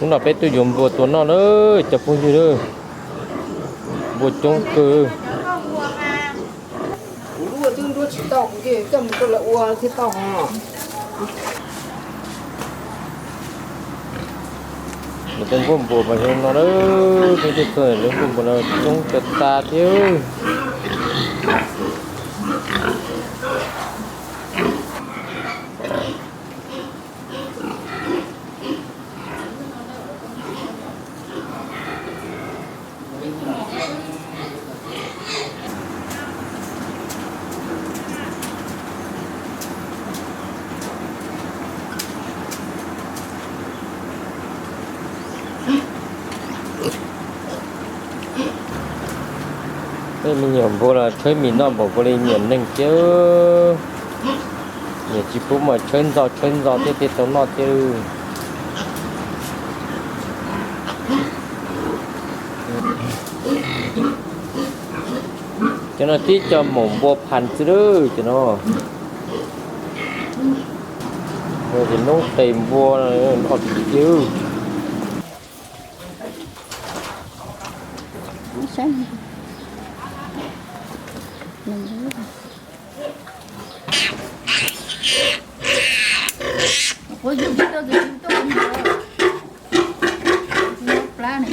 Hnub no peb tuaj yuav npua tua noj na cov phooj ywg na. Npua coob kawg. Kuv lub twb nruab tsis tau, kuv thiaj coj mus rau lawv ua thiaj tau hos. Lawv tej nkuaj npua mas zoo no na, peb tuaj txog lawv nkuaj npua no coob tas tas thiab. Tej me nyuam npua los tshawb mis noj npaum nkaus li nyuam neeg thiab. Nyiam tsis pub mas tshawb ntxo tshawb ntxo thiab thiaj tau noj thiab. Cov no tib co maum npua phas xwb lawm cov no. Ces noob qes npua no tiag tiag. Plab này,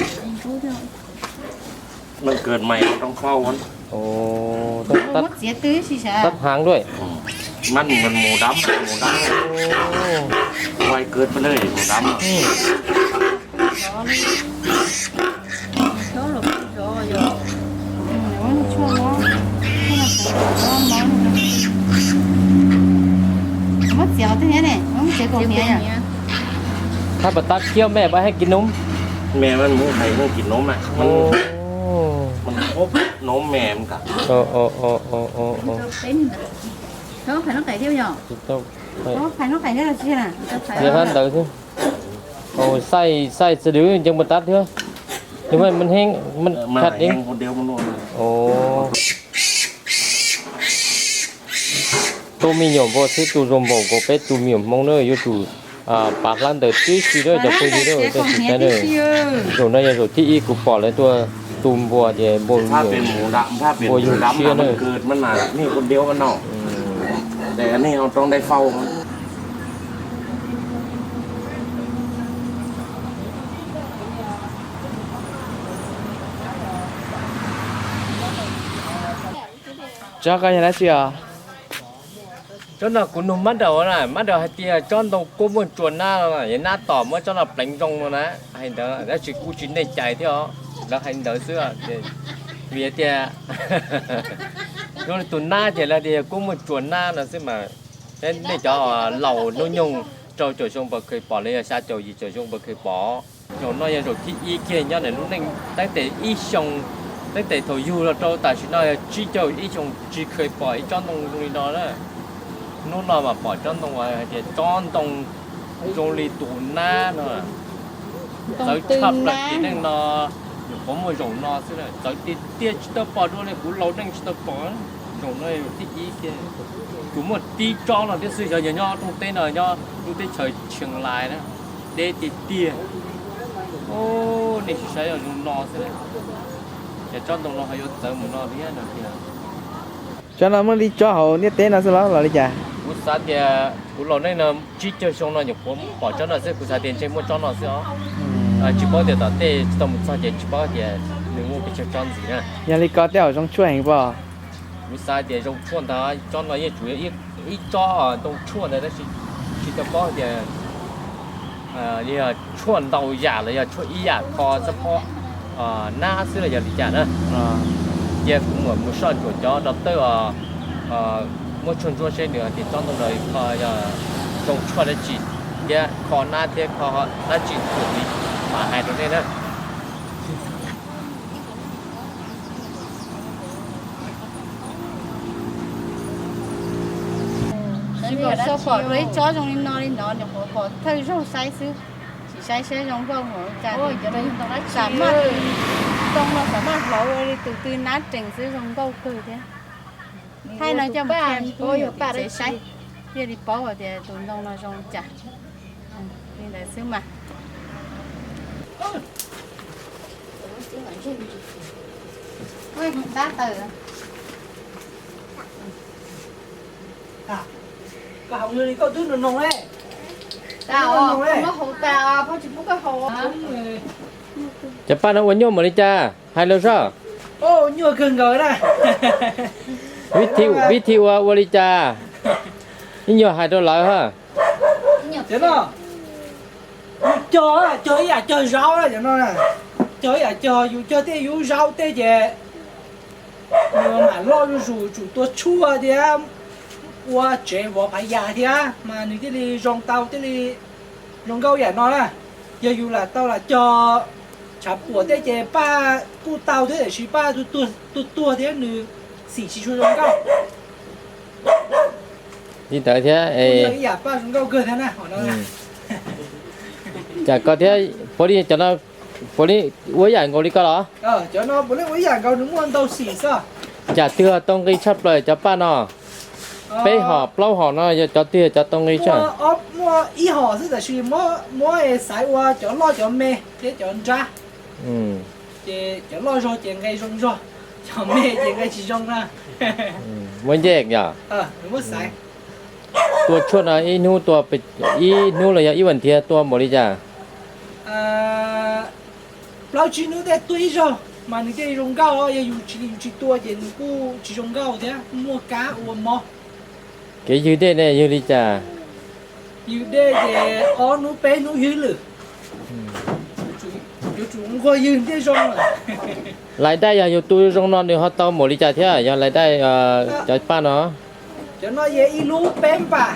plab này. Tab hang duaj. Mab mas mus dab, mus dab. Quaj kawg pab lawm mus dab. Muab txiav tej thiab ne, muab txiav kaum hniav. Thaj pas tab kiab me pab hais kis nub. Me mas mus hais kis nub mas. Nub me. Phais nub qes thiab yog? Phais nub qes thiab los tsis na? Xaij xaij txi lwm ncees mus tab thiab. Nws mas heev, khaj di. Tus me nyuam npua xwb tus zoo npaum nkaus peb tus me nyuam Hmoob na yuav tsum pav hlab ntawd tib si na cov phooj ywg na, tej tsis tau na. Zaum no yog zaum thib ib kuv pom lawv tuaj tu npua ces npua yug siab na. Tsob koj yog dab tsi os? Tsob no kuv nug mab daum na, mab daum hais tias tsob ntoo kuj muaj tsuas nab no, yog nab tom muab tsob no pleev zoo no na, hais ntawd tab sis kuj tsis nej cais thiab os, lawv hais ntawd xwb. Vim tias zoo li tus nab ces lawv tias kuj muaj tsuas nab no xwb mas. Peb nej cov laus hnub nyoog rau caum xyoo pas kheev pom los yog xya caum yim caum xyoo pas kheev pom. Zaum no yog zaum thib ib kiag nyob ntawm lub neej, teeb tes ib xyoo, teeb tes thaum yug los rau tam sim no yog tsib caug ib xyoo tsis kheev pom ib tsob ntoo zoo li no na. Hnub no mas pom tsob ntoo hais tias tsob ntoo zoo li tus nab no, txawv tshaj plaws tiam neej no, nyuam qhuav muaj zaum no xwb, txawv tiag tiag tsis tau pom dua li, kuv laus neej tsis tau pom. Zaum no zaum thib ib kiag, tsuas muaj tib tsob no thiab xwb, xyov yog nyob rooj teb no nyob lub teb chaws Chiang Rai na, deb tiag tiag. Nej sim saib zoo no xwb, ces tsob ntoo no ho yuav txawv mus no thiab no tiag. Tsob no muaj li tsob hauv ntiaj teb no xwb los los li cas? Kuv xav tias kuv laus neej no tsib caug xyoo no nyuam qhuav pom tsob no xwb, kuv xav tias ntshe muaj tsob no xwb os. Tsis paub tias tom tej tsis tau mus txog ces tsis paub tias nws muaj pes tsawg tsob ntxiv na. Yog li ko tej zaum zoo tshuaj heev pob? Kuv xav tias zoo tshuaj ntag, tsob no yeej tsuas yog ib tsob ntoo tshuaj ntag tab sis tsis tau paub tias yog tshuaj ntau yam los yog tshuaj ib yam kho xab phob nab xwb los yog li cas na. Cia kuv mam mus soj ntsuam cov rau tawb os, muab tshuaj ntsuab seb nws hais tias tsob ntoo no kho yog zoo tshuaj dab tsi thiab kho nab thiab kho dab tsi mam hais rau nej na. Tsis pom sawv pom dua ib tsob zoo li no li no, nyuam qhuav pom thawj zaug saib xwb. Tsis saib saib zoo nkauj mus cas, xam maj, ntoo no xam maj hlauv ua li tus twg nab rees xwb, zoo nkauj kawg thiab. Thaij no coj mus thaij tsev saib, thiaj li paub hais tias tus ntoo no zoo li cas. Li ntawd xwb mas. Cov paj no ua nyuaj npaum li cas hais lus soj. Vib thi ua ua li cas, ib nyuag hais rau lawv ha. Cov no yus cog, cog ib yam cog zaub na, cov no cog ib yam cog, yus cog tej yus zaub tej ces nws mam loj zuj zus, tsum tua tshuaj thiab ua tsev vov phav yas thiab mas nws thiaj li zoo tau, thiaj li zoo nkauj yam no na. Yog yus lam tau lam cog tshav puam tej ces paj kuj tau thiab, tiam sis paj tuag tuag thiab nws xim tsis tshua zoo nkauj. Li ntawd thiab, ib yam paj zoo nkauj kawg thiab na. Cas koj thiab, puav leej cov no puav leej ua ib yam nkaus li koj los? Cov no puav leej ua ib yam nkaus, nws muaj ntau xim xwb. Cas twg tau nqi tshaj plaws cov paj no? Peb hom plaub hom no yog cov twg yog cov tau nqi tshaj? Muaj ib hom xwb, tab sis muab xaiv ua cov loj cov me thiab cov nrab. Ces cov loj zog ces nqe zoo zog, cov me ces nqe tsis zoo na. Muab ncej yom? Tua tshuaj no ib hnub tua, ib hnub los yog ib vas thiv tua npaum li cas? Plaub tsib hnub tej tua ib zaug mas nws thiaj zoo nkauj, yog yus tsis, yus tsis tua ces nws kuj tsis zoo nkauj thiab, muaj kab ua mob. Kev ywg dej ne ywg li cas? Ywg dej ces ob hnub peb hnub ywg lawm. Yuav tsum nquag ywg thiaj zoo. Lais daj yog yus tu zoo no nws ho tau npaum li cas thiab yog lais daj cov paj no? Cov no yog ib lub peb npam.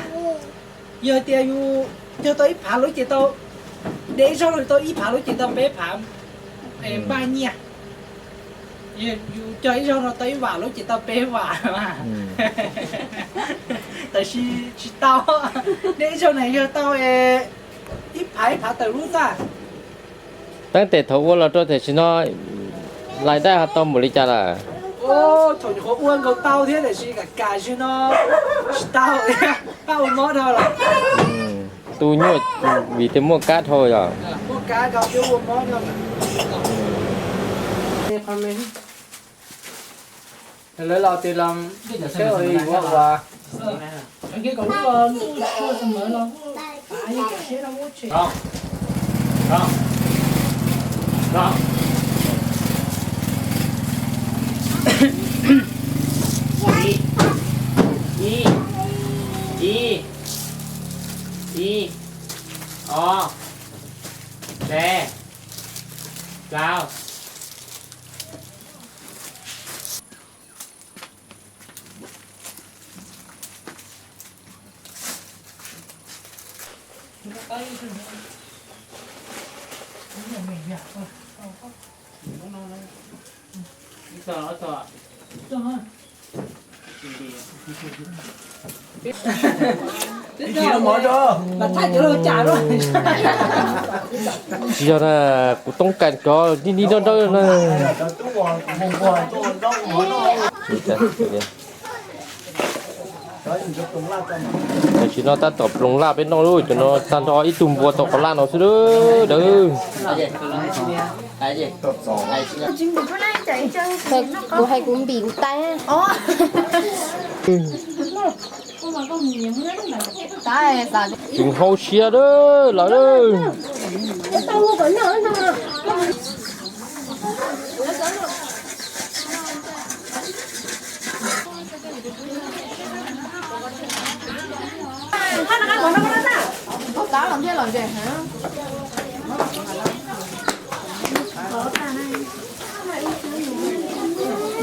Yog tias yus cog tau ib phav lub ces tau, de ib zaug no tau ib phav lub ces tau peb phav npaj nyiaj. Yus cog ib zaug no tau ib vam lub ces tau peb vam. Tab sis tsis tau, de ib zaug na yog tau ib phav ib phav tawm lub tag. Teeb tes thaum ua los rau tam sim no lais daj ho tau npaum li cas lawm? Thaum nyuam qhuav ua nkaus tau thiab tab sis kam kam zim no tsis tau, paj ua mob dhau lawm. Tu nyuaj vim tias muaj kab dhau yom. Lawv los tias los saib ua ua. Ib, ib, ib, ib, ob, peb, plaub. Tsis yog na, kuv toob kas cov ni ni nrab nrab na. Tam sim no tab tom ploos laj peb noj lauj, cov no tag nrho ib tug npua tau qhov laj no xwb dawb. Kuv hais kuv npim kuv tais. Tseem hau siab lawm.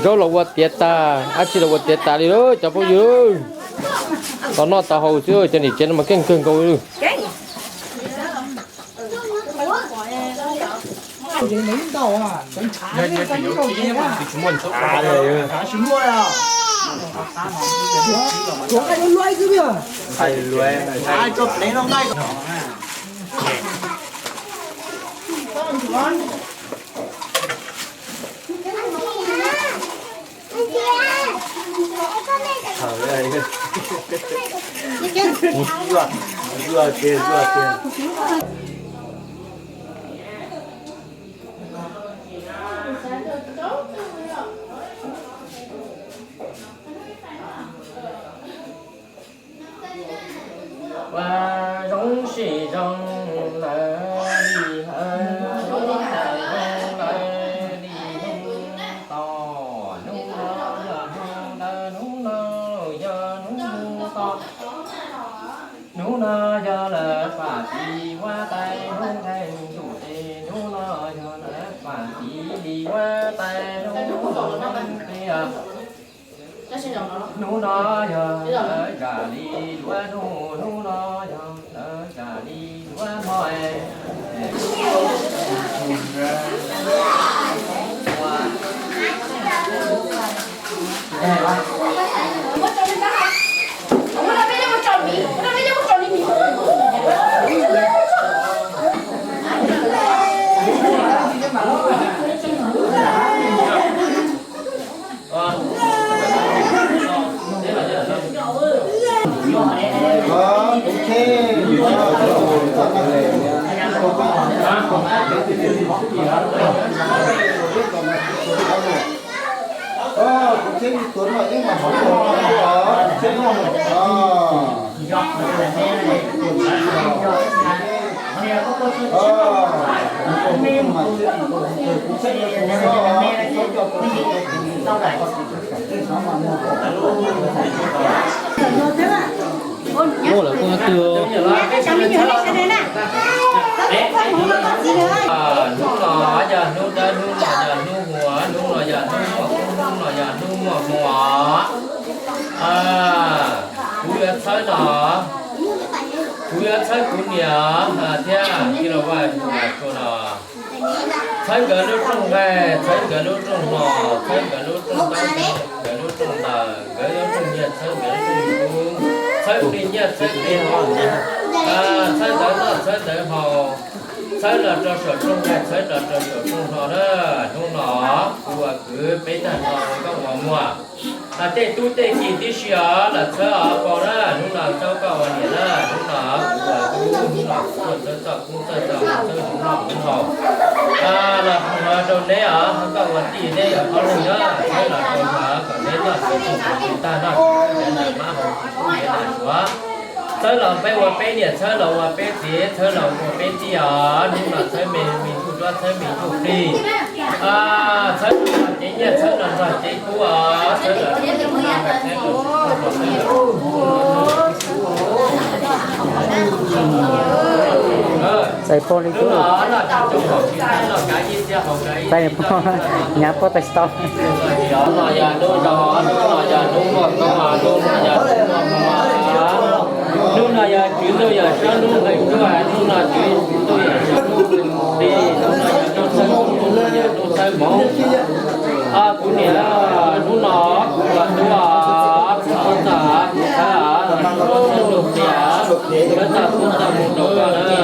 Zaub los ua tiav tas, dab tsi los ua tiav tas li lauj cov phooj ywg. Tau noj tau haus xwb, cov niam tsev no mas keej kawg nkaus li. Hnub lawv li hnub, hnub lawv li hnub to, hnub no yog hnub lawv, hnub no yog hnub to. Hnub no yog lawv fam tiv huab tais hnub nqeeg ntuj es, hnub no yog lawv fam tiv li huab tais hnub nqeeg pliag. Hnub no yog lawv zam li duav hnub, hnub no yog lawv zam li duav hmo. Ua lawm kuj twg. Hnub no yog hnub dawb, hnub no yog hnub huam, hnub no yog hnub muaj kub, hnub no yog hnub muaj hmoo. Kuv yuav txhawb no, kuv yuav txhawb kuv niam thiab tij laug Vaj Tsua no. Txhawb nkawd lub rooj nqaij, txhawb nkawd lub rooj hno, txhawb nkawd lub rooj ntaub, nkawd lub rooj ntawm, nkawd lub rooj nyiaj, txhawb nkawd lub rooj kub, txhawb plig nyiaj, txhawb plig hau, txhawb ntawv noj, txhawb ntawv haus, txhawb los rau saum rooj nqaij, txhawb los rau saum rooj hno na. Hnub no kuv ua kwv peb tag nrho ua nkauj ua muam, tej tub tej ki tib si os los txhawb os paus na. Hnub no txhawb koj ua niam na, hnub no kuv ua tub, hnub no kuv tuaj txhawb txoj koob txhawb txoj hmoo, txhawb hmoov noj hmoov haus los rau neb os, koj ua tij neb yog phob leeg na, txhawb los rau kom neb noj tsis tseg tsis tag, noj tsis tseg tsis tag, mab hau tsis tseg tsis tag. Txhawb los peb ua peb niam, txhawb los ua peb txiv, txhawb los ua peb tij os. Hnub no txhawb me me ntsuj duab, txhawb me ntsuj plig, txhawb los nrog cev nyiaj, txhawb los nrog cev kub os, txhawb los txais pog li tub, txais pog, nyav pog txais tsis tau. Hnub no yog hnub zoo, hnub no yog hnub muaj koob, hnub no yog hnub muaj hmoo. Hnub no yog tswv ntuj yog sab ntuj nqeeg ntuj, hnub no tswv ntuj yog sab ntuj nqeeg ntuj, hnub no yog hnub txhawb ntuj, hnub no yog hnub txhawb hmoov. Kuv niam, hnub no kuv ua tub os, txhawb txoj koob txhawb hmoov, txhawb ntuj plig, txhawb txoj koob txhawb hmoov rau koj na.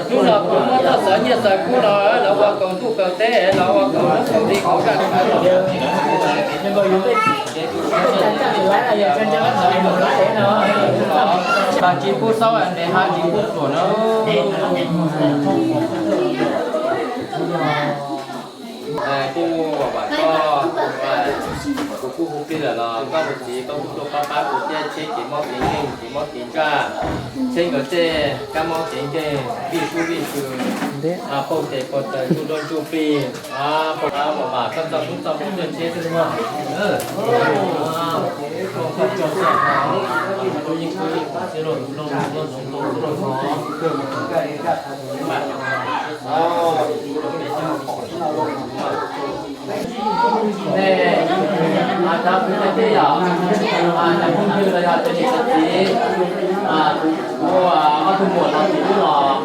Hnub no kuv muab txoj xov nyiaj xov kub no los ua kaus ntuj kaus teb, los ua kaus hnub kaus hli kaus zaj. Tsis pub xaub es ha tsis pub pluam na. Kuv kuj hu plig lawm los koj tus txiv koj kuj tuaj pab pab kuv thiab, tsheb kev mob kev nkeeg kev mob kev ntsaj, tsheb nkawd tej kab mob kev nkeeg vij sub vij sw, pauj tes pauj taw ntsuj duab ntsuj plig, pauj mos mas koj txoj koob txoj hmoov tuaj tsheb xwb. Cov kwv tij yom, cov phooj ywg los yog cov niam cov txiv, kuv ob tug muam no txiv tub los.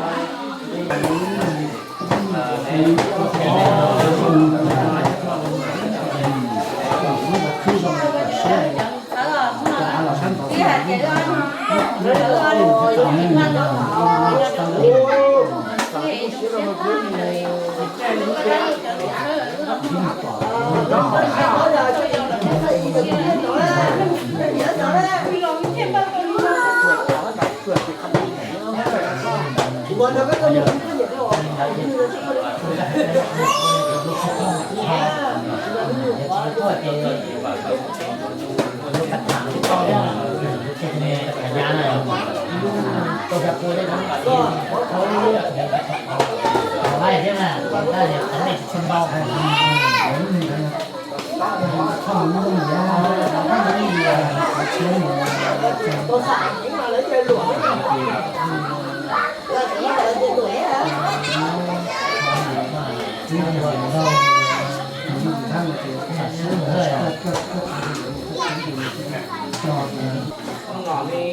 Hnub no ne,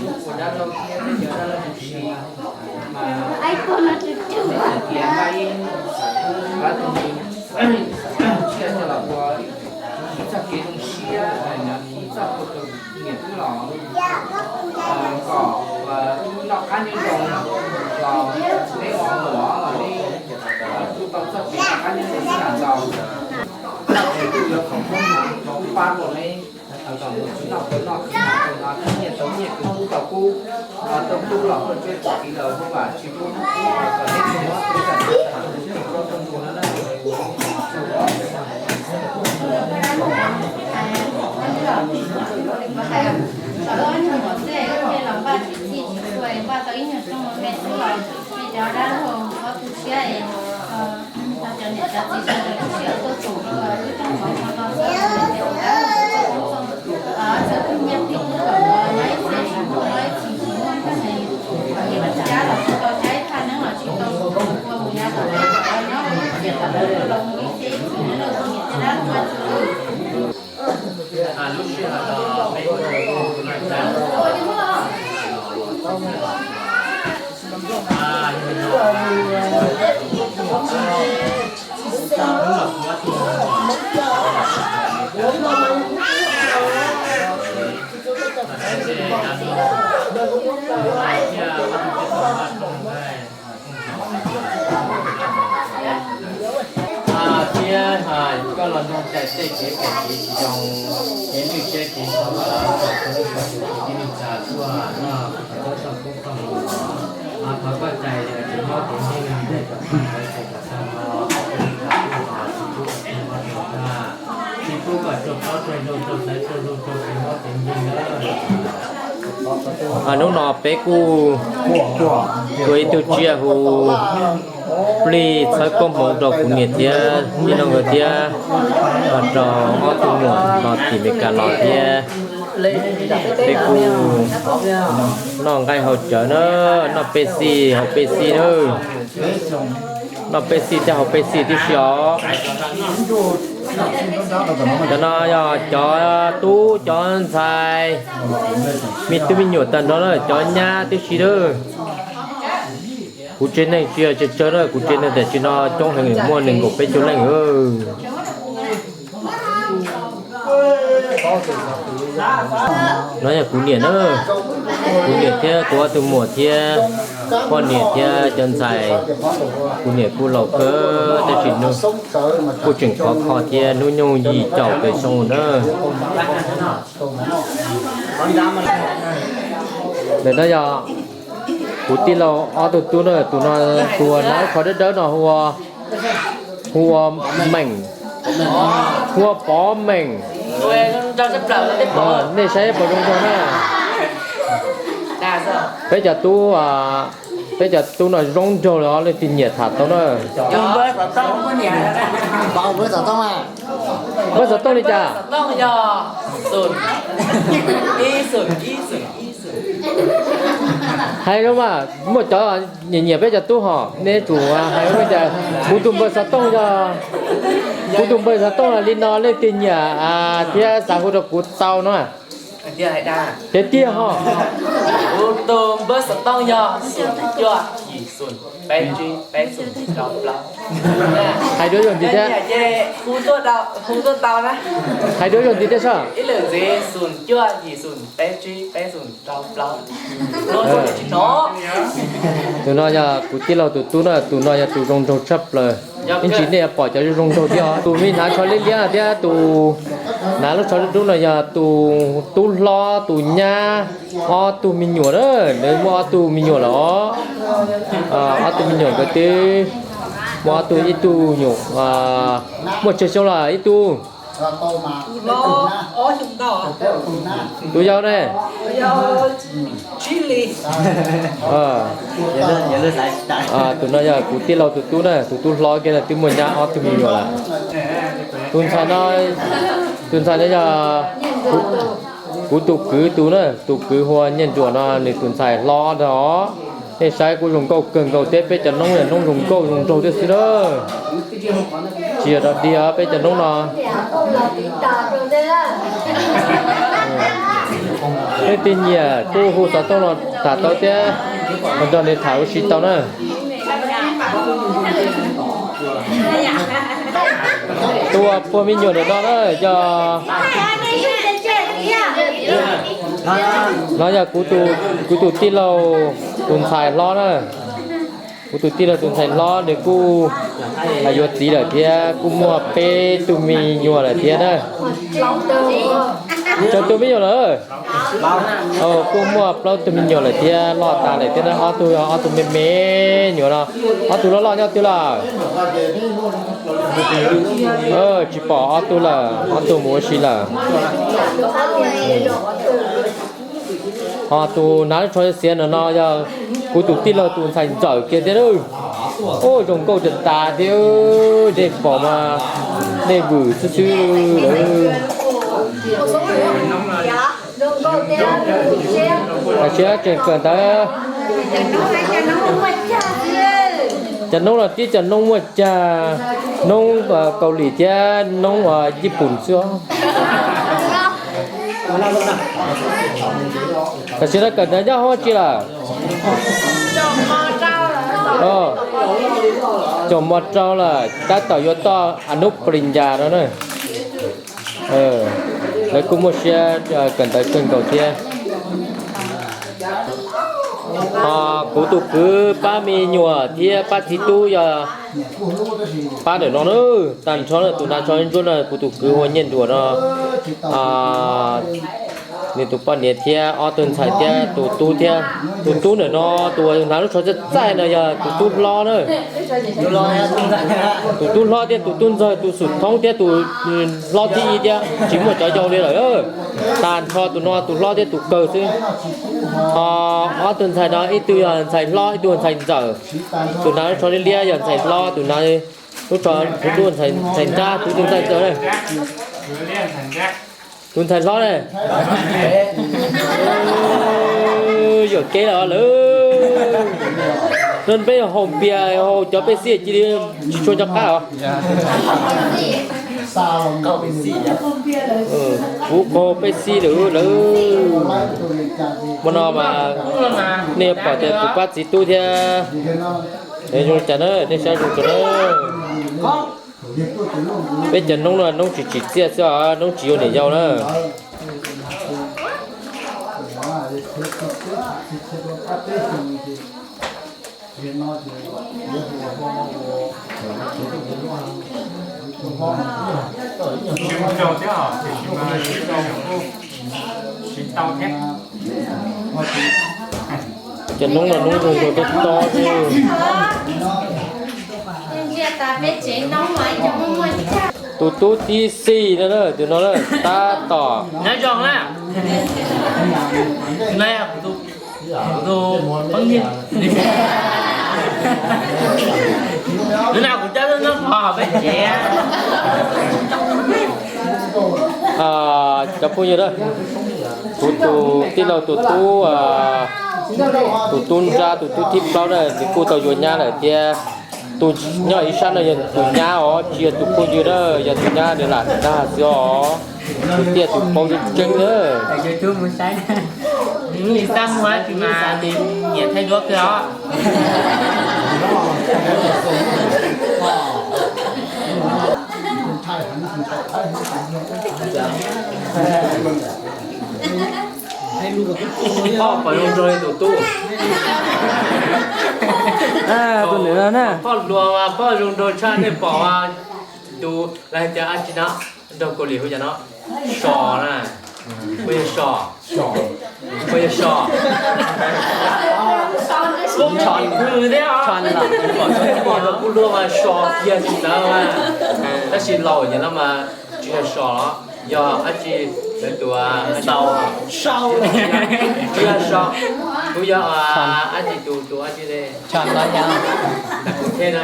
los ua dab laug thiab cov dab laug huv si mas tias npaj ib qhov tus tsiaj coj los ua ib txoj kev zoo siab, ib txoj kev tus niam tub los kom wb noj qab nyob zoo los peb ua muam los peb kuj tau txoj kev noj qab nyob zoo ib yam nkaus. Kuv yuav foom koob hmoov rau pab rau neb, kom noj tau noj, khwv tau khwv, nyiaj tau nyiaj, kub tau kub, tau kub los tuaj txog txoj kev los hu vam tsis pub kom neb tsis muab txoj kev txoj ntuj no na. Cov ib nyuag muam xwb, los npaj tsis txhij tsis txhua, npaj tau ib nyuag rooj me xwb los, nej cov dab laug txhob tu siab es, cov niam cov txiv sawv daws lub sij hawm tuaj txog no los wb rooj vauv no los txog tus niam tais ua dab laug txog txog txog, txog tus nyiaj plig tub kom ua nyob ib txhis tsis muaj nyiaj tsis muaj nqaij, kom ib tug cab los tsis tau, cab ib thaj neeb los tsis tau, ua mus yav tom teb tom qab nyob ua lub txiaj tom ntawd los mus ib txhis ib txhis nyob rau tus niam cov dab laug ua txhua. Lub sij hawm no peb ua tus no cas thiab hais koj los nrog cais tej kev phem kev tsis zoo, kev lwj siab kev ntshaw lawm, kom txhua tus tij neej tsa tuaj noj qhov txob txoj kub txoj mus. Thov koj cais kev mob kev nkeeg tej kom tag, kom tag nrho, tsis pub kom tsuag mob tsuag nkeeg, tsis pub kom tsuag pob tsuag ntoo, tsuag xaiv tsuag lug, tsuag kev mob kev nkeeg na. Hnub no peb kuj ua ib tug tsiaj hu plig txhawb koob hmoov rau kuv niam thiab tij laug nkawd thiab, rau ob tug muam los tim Meskas los thiab. Peb kuj noj nqaij haus cawv na, noj Pepsi haus Pepsi na, noj Pepsi thiab haus Pepsi tib si os. Cov no yog cov tub cov ntxhais, me tub me nyuam tag nrho na, cov nyab tib si na. Kuv tsev neeg tsis yog tsawg tsawg na, kuv tsev neeg tam sim no coob heev, muaj nees nkaum peb caug leej. No yog kuv niam na, kuv niam thiab kuv ob tug muam thiab poj niam thiab cov ntxhais. Kuv niam kuj laus kawg tab sis nws kuj tseem khov kho thiab, hnub nyoog yim caum pes xyoo na. Ntawm no yog kuv tij laug ob tug tub na, tus no, tus uas hnav lub tsho dawb dawb no hu ua, hu ua Meem, hu ua Pov Meem. Nej saib puas zoo nraug na? Peb cov tub, peb cov tub no zoo nraug li os, leej twg nyiam tham tau na. Npawb xov tooj li cas? Hais zoo mas, muaj cov nyiam nyiam peb cov tub hos, nej tsum hais zoo li cas. Kuv tus npawb xov tooj yog, kuv tus npawb xov tooj li no, leej twg nyiam thiab xav hu rau kuv tau no. Tiag tiag hos. Kuv tus npawb xov tooj yog xoom cuaj yim xoom peb tsib peb xoom rau plaub. Hais dua zoo ntxiv thiab. Hu tuaj tau na. Hais dua zoo ntxiv thiab soj. Ib lwm ntxiv, xoom cuaj yim xoom peb tsib peb xoom rau plaub. Tus no yog kuv tij laug tus tub na, tus no yog tus zoo nraug tshaj plaws. Ib ntsis nej yuav pom cov zoo zoo nraug thiab os. Tus me hnav tsho liab liab thiab tus hnav lub tsho dub dub no yog tus tub hlob tus nyab ob tug me nyuam na. Nws muaj ob tug me nyuam lawm os. Ob tug me nyuam nkawd twb Muaj ob tug, ib tug nyuam, muaj tsawg xyoo lawm ib tug? Tus yau ne? Tus no yog kuv tij laug tus tub na, tus tub hlob kiag na, twb muaj nyab ob tug me nyuam lawm. Tus ntxhais no, tus ntxhais no yog kuv tus kwv tus na, tus kwv hu ua Nyiaj Nruas no, nws tus ntxhais hlob ntag os. Nej saib kuj zoo nkauj kawg nkaus thiab, peb cov noob yog noob zoo nkauj zoo nraug thiab xwb na. Tsis yog dog dig os peb cov noob no. Leej twg nyiam kuj hu xov tooj los tham tau thiab, los nrog nws tham ua si tau na. Tus uas puag me nyuam ntawm no na yog, no yog kuv tus tij laug tus ntxhais hlob na. Kuv tus tij laug tus ntxhais hlob nws kuj yuav txiv lawm thiab, kuj muaj peb tug me nyuam lawm thiab na. Tsawg tug me nyuam lawm? Kuj muaj plaub tug me nyuam lawm thiab, loj tas lawm thiab na. Ob tug, ob tug me me nyuam no, ob tug loj loj nyob twg lawm? Tsis pom ob tug lawm, ob tug mus ua si lawm. Ho tus hnav lub tsho xiav no no yog kuv tus tij laug tus ntxhais ntxawm kiag thiab. Ua zoo nkauj tas tas thiab, nej pom mas nej vwm xwb xwb lawm. Tam sim no tseem kawm ntawv. Cov noob no tib cov noob muaj cag, noob Kaus Lim thiab noob Yij Pum xwb os. Tam sim no kawm ntawv nyob hauv tsi lawm? Caum mos rau lawm, tab tom yuav toj anub plis ncas no na. Lawv kuj muaj siab kawm ntawv kawg nkaus thiab. Ho kuv tus kwv pab me nyuam thiab pab txiv tub yog pab ntawm no na. Tag nrho na, tus hnav tsho ntsuab no kuv tus kwv hu ua Nyiaj Nruas no. Nws tus poj niam thiab ob tug ntxhais thiab tus tub thiab. Tus tub ntawm no, tus uas hnav lub tsho txaij txaij no yog tus tub hlob na. Tus tub hlob thiab tus tub ntxawg, tus xum thoob thiab tus hlob thib ib thiab, tsis muaj cov yau li lawm. Tag nrho tus no tus hlob thiab tus kawg xwb. Ho ob tug ntxhais no ib tug yog ntxhais hlob ib tug ntxhais ntxawm. Tus hnav lub tsho liab liab yog ntxhais hlob, tus hnav lub tsho, tus ntxhais nrab tus tus ntxhais ntxawm na. Tus ntxhais hlob ne, yuam kev lawm lawm. No peb haus npias haus cov pej xij cia li tsis tshua nco qab os. Kuv qaug pej xij lawm lawm. Hmo no mas nej yuav pom tias kuv pab txiv tub thiab. Zoo li cas na, nej saib zoo tso na. Peb cov noob no noob tsis tsim txiaj xwb os, noob tsis yuav niam yau na. Cov noob no noob zoo nkauj tob tob xwb. Tus tub tib xij no, tus no tab tom. Cov phooj ywg, kuv tus tij laug tus tub, tus tub nrab tus tub thib plaub na, nws kuj tau yuav nyab lawm thiab. Tus nyob ib sab no yog tus nyab os, tsis yog tus phooj ywg na, yog tus nyab nws lam tag xwb os. Tus tiaj tus paub tseeb tseeb na. Pom zoo nraug li tus tub. Tus ntawm no na, poj hluas mas poj zoo nraug tshaj nej pom. Tus lawv hais tias ab tsi no, nraug Kaus Lim hu cas no? Sòi na. Puas yog sòi? Puas yog sòi? Tshon lawm, kuj luag mas so kiag tsis txawv mas, tab sis laus yog no mas tsis yog so los yog dab tsi, lawv tus tau, tsis yog so, kuv yog dab tsi tus tus dab tsi li. Tshon los yog, kuv thiab na,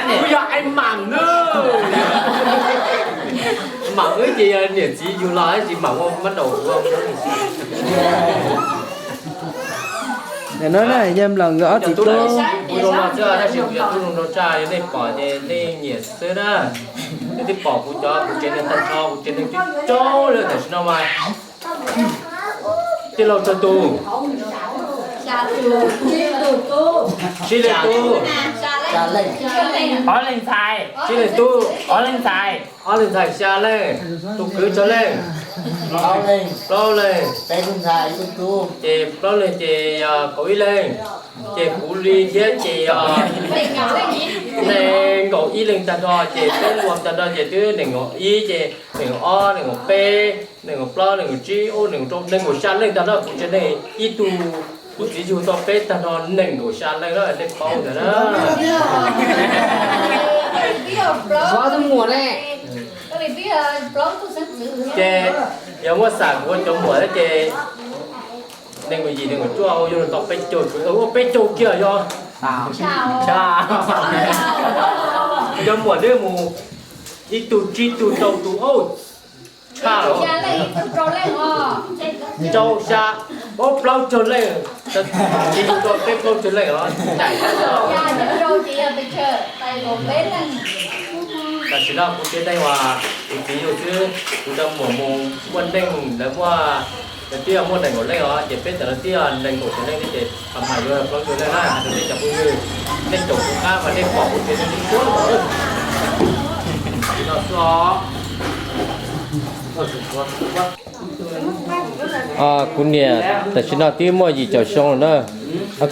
kuv yog ai mam na. Mam wb ces yog niam txiv yug los tab sis mam ua mab daum ua. Nim no na yog nplam nkawd ob txiv tub. Kuv zoo no xwb tab sis kuv yog tub zoo nraug tshaj, yog nej pom ces nej nyiam xwb na. Nej twb pom kuv cov kuv tsev neeg tag nrho, kuv tsev neeg coob coob li tam sim no mas tij laug tsawg tus? Tsib leeg tub, ob leeg ntxhais, tsib leeg tub, ob leeg ntxhais, ob leeg ntxhais xya leej, tus kwv tsawg leej? Plaub leeg, ces plaub leeg ces yog kaum ib leeg, ces kuv li thiab ces yog nees nkaum ib leeg tag nrho, ces peb ua tag nrho ces twb nees nkaum ib, ces nees nkaum ob, nees nkaum peb, nees nkaum plaub, nees nkaum tsib, nees nkaum rau, nees nkaum xya leej tag nrho. Kuv tsev neeg ib tug kuv txiv yug tau peb tag nrho nees nkaum xya leej na, nej paub ntawd na. Ces yog muab xam kuv ua cov muam thiab ces nees nkaum yim nees nkaum cuaj, yug tau peb caug, ua peb caug kiag yog. Cov muam twb mus ib tug tsib tug rau tus, tshaj rau xya, ob plaub caug leej, tsis yug rau peb plaub caug leej os. Tam sim no kuv tsev neeg uas kuv txiv yug xwb, kuv cov muam mus muaj neej, lawv muaj, lawv twb yog muaj nees nkaum leej os, ces peb tam no twb yog nees nkaum xya leej thiab ces pab mas yuav plaub caug leej na. Hais rau nej cov phooj ywg, nej caum kuv qab mas nej pom kuv tsev neeg tib suab. Tsis no xwb os. Kuv niam tam sim no twb muaj yim caum xyoo lawm na.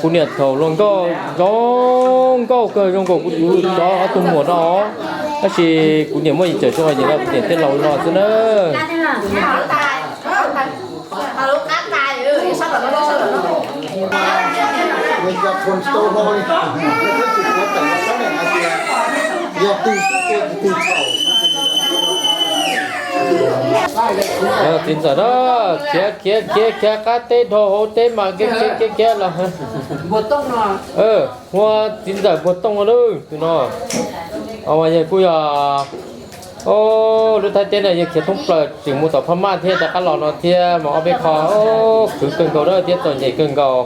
Kuv niam thaum hluas nkauj zoo nkauj kawg, zoo nkaus kuv tus cov ob tug muam no. Tab sis kuv niam muaj yim caum xyoo ces kuv niam thiaj laus no xwb na. Txiv ntxawm na, khiav khiav khiav khiav qab teb dhau hauv teb mas khiav khiav khiav los. Hu ua txiv ntxawm npuag tooj lawm tus no. Yawg kuj yog lub Thaib teb no yawg khiav thoob plaws tseem mus tom Phab Maj thiab rov qab los no thiab mas ob peb qho khwv kawg nkaus na thiab txom nyem kawg nkaus.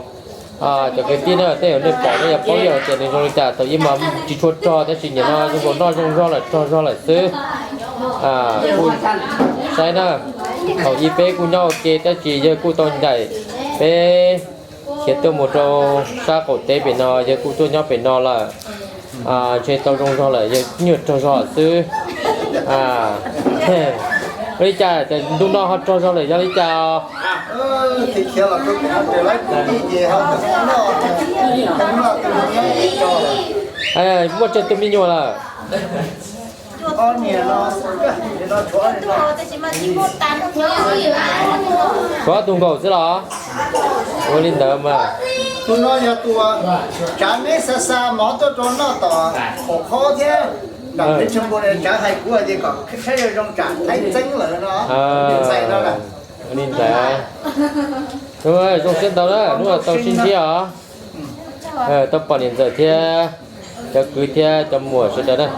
Cov kwv tij na, tej zaum nej pom nej yuav paub yog tias nws zoo li cas, thaum ub mas tsis tshua rog tab sis nim no zoo nkaus noj zoo zog lawm, rog zog lawm xwb. Kuj saib na, thaum ub peb kuj nyob ua ke tab sis yawg kuj tau ncaim peb khiav tuaj mus rau sab qaum teb pem no, yawg kuj tuaj nyob pem no lawm. Ntshe tau zoo zog lawm, yawg nyuag rog zog xwb. Ua li cas ntu no ho rog zog lawm, yog li cas? Muaj tsawg tus me nyuam lawm? Tshuav ob tug nkaus xwb los? Ua li ntawd mas. Tus no yog tus tsav meb xa xa mov tuaj rau noj tom qhov qhob thiab, nram peb tsheej npua tsav hais kuv hais tias kom saib zoo zoo tsam Thaib Txeeb lawm no. Ua li ntawd. Zoo siab ntau na, hnub no tau sib ntsib os. Tau pom niam ntxawm thiab cov kwv thiab cov muam sawv daws na.